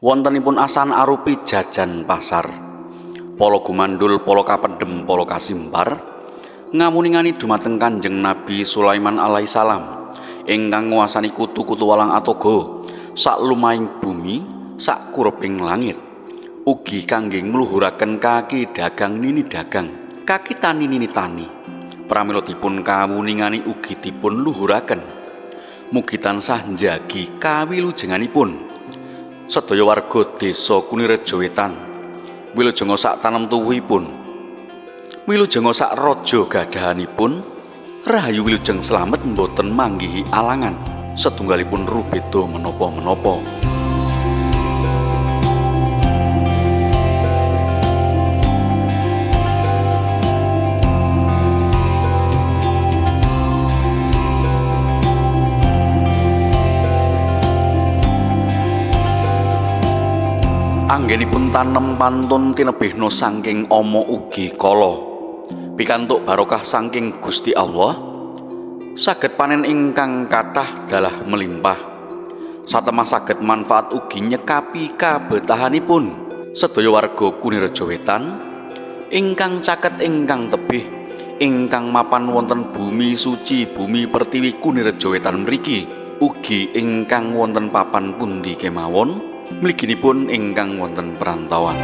Wontenipun asan arupi jajan pasar. Pala gumandul, pala kapendhem, pala kasimpar ngamuningani dumateng Kanjeng Nabi Sulaiman alaihissalam ingkang nguasani kutu-kutu walang atoga sak lumahing bumi, sak kureping langit. Ugi kangge ngluhuraken kaki dagang nini dagang, kaki tani nini tani. Pramila dipun kawuningani ugi dipun luhuraken. Mugi tansah njagi kawilujenganipun sedaya warga desa Kunirejo Wetan. Wilujeng sak tanem tuwuhipun, wilujeng sak raja gadahanipun, rahayu wilujeng slamet mboten manggihi alangan setunggalipun rubeda menapa-menapa. Anggenipun tanem pantun tinebihna saking ama ugi kala, pikantuk barokah saking Gusti Allah, saged panen ingkang kathah dalah melimpah. Satemah saged manfaat ugi nyekapi kabetahanipun sedaya warga Kunirejo Wetan ingkang caket ingkang tebih, ingkang mapan wonten bumi suci bumi pertiwi Kunirejo Wetan mriki, ugi ingkang wonten papan pundi kemawon, mliginipun ingkang wonten perantauan.